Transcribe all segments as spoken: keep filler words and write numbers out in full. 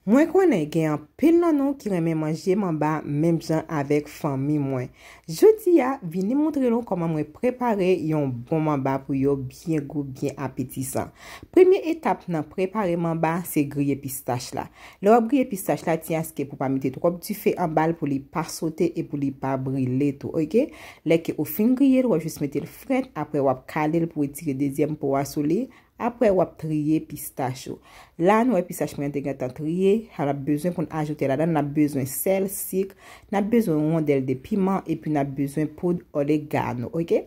Mwen konnen gen anpil nan nou ki renmen manje manba menm jan avèk fanmi mwen. Jodi a, vini montre nou kòman mwen prepare yon bon manba pou yo byen gou, byen apetisan. Premye etap nan prepare manba se griye pistach la. Lè w ap griye pistach la, tyen aske pou pa mete twòp dife anba l pou li pa sote e pou li pa brile tou, oke? Lè ke ou fin griye l, w ap jis mete l frèt, apre w ap kale l pou retire dezyèm po a sou li. Apre, w ap triye pistach ou. La, nou wè pistach mwen te gentan triye. Sa n ap bezwen pou n ajoute ladan l, n ap bezwen sèl, sik, n ap bezwen yon wondèl de piman, epi n ap bezwen poud oregano, oke?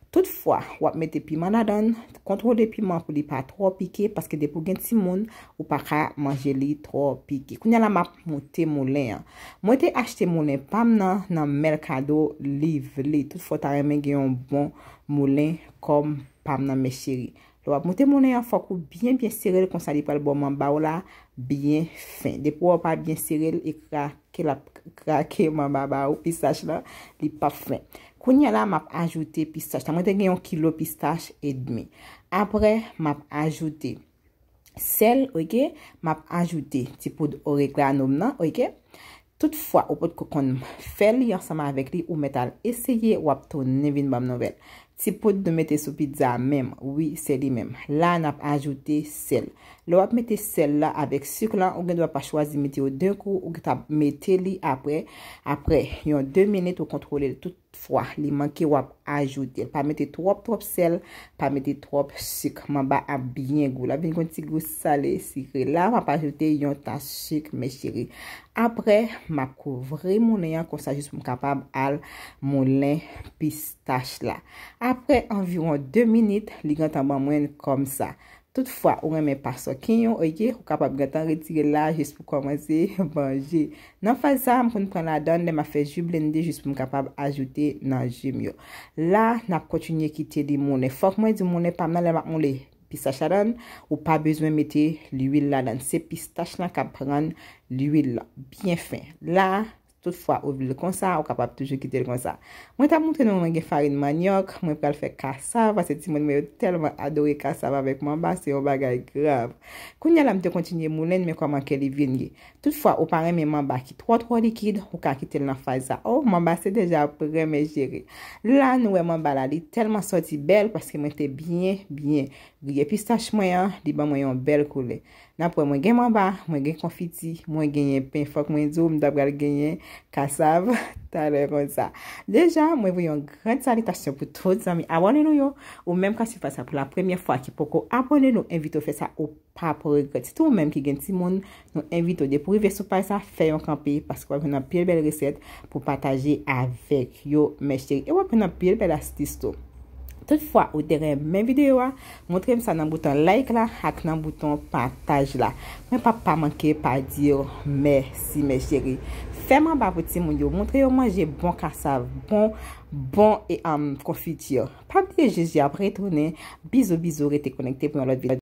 Toutfwa, w ap mete piman ladan l, kontwole piman pou li pa twò pike, paske depi w gen timoun, ou pa ka manje li twò pike. Kounye a la, m ap moute moulen an. Mwen te achte moulen pa m nan, nan Mercado Livre. Toutfwa, w ta renmen gen yon bon moulen kòm pa m nan, mè cheri. Lè w ap moute moulen an, fòk ou byen, byen sere l, konsa li pral ba w manba w la byen fen. Depi w pa byen sere l, e krake l ap krake manba ba ou, pistach lan, li p ap fen. Kounye a la, m ap ajoute pistach la. Mwen te gen yon kilo pistach edmi. Apre, m ap ajoute sèl, oke? M ap ajoute ti poud oregano m nan, oke? Toutfwa, ou potko konn fè li ansanm avèk li, ou mèt al eseye, w ap tounen vin ban m nouvèl. Ti poud nou mete sou pizza a menm, wi, se li menm. La, n ap ajoute sèl. Lè w ap mete sèl la avèk sik lan, ou gen dwa pa chwazi mete yo de kou, ou ta mete li apre. Apre yon de minit, ou kontwole l toutfwa. Li manke, w ap ajoute l. Pa mete twòp, twòp sèl, pa mete twòp sik. Manba ap byen gou. L ap vin gon ti gou sale, sikre. La, m ap ajoute yon tas sik, mè cheri. Apre, m ap kouvri moulen an konsa jis pou m kapab al moulen pistach la. Apre anviwon de minit, li gentan ban mwen l kòmsa. Toutfwa, ou renmen pa sòkin yo, oke, ou kapab gentan retire l la jis pou kòmanse manje. Nan faz sa a, m konn pran ladan l lè m ap fè ji blende jis pou m kapab ajoute nan ji m yo. La, n ap kontinye kite li moulen. Fòk mwen di moulen pa m nan lè m ap moulen pistach ladan l, ou pa bezwen mete lwil ladan l. Se pistach lan k ap pran lwil lan byen fen. La, toutfwa ou vle l konsa, ou kapab toujou kite l konsa. Mwen t ap montre nou mwen gen farin manyòk, mwen pral fè kasav, paske timoun mwen yo tèlman adore kasav avèk manba, se yon bagay grav. Kounye a la, m te kontinye moulen l, men kòman ke li vin ye. Toutfwa, ou pa renmen manba ki twò, twò likid, ou ka kite l nan faz sa. O, manba se deja prè, mè cheri. La, nou wè manba la, li tèlman sòti bèl, paske mwen te byen, byen griye pistach mwen an, li ban mwen yon bèl koulè. N ap wè mwen gen manba, mwen gen konfiti, mwen genyen pen. Fòk mwen di w, m ta pral genyen kasav talè konsa. Deja, mwen voye yon gran salitasyon pou tout zanmi abòne nou yo. Ou menm k ap swiv sa pou la premyè fwa, ki poko abòne, nou envite w fè sa, ou pa pou regrèt. Sitou ou menm ki gen timoun, nou envite w depi w rive sou paj sa, fè yon kanpe, paske w ap jwenn anpil bèl resèt pou pataje avèk yo, mè cheri. E w ap jwenn anpil bèl astis tou. Toutfwa, ou te renmen videyo a, montre m sa nan bouton like la ak nan bouton pataj la. Mwen p ap pa manke pa di w mèsi, mè cheri. Fè manba pou timoun yo, montre yo manje bon kasav, bon, bon e um, konfiti. Pa bliye Jezi ap retounen. Bizou, bizou, rete konekte pou yon lòt videyo.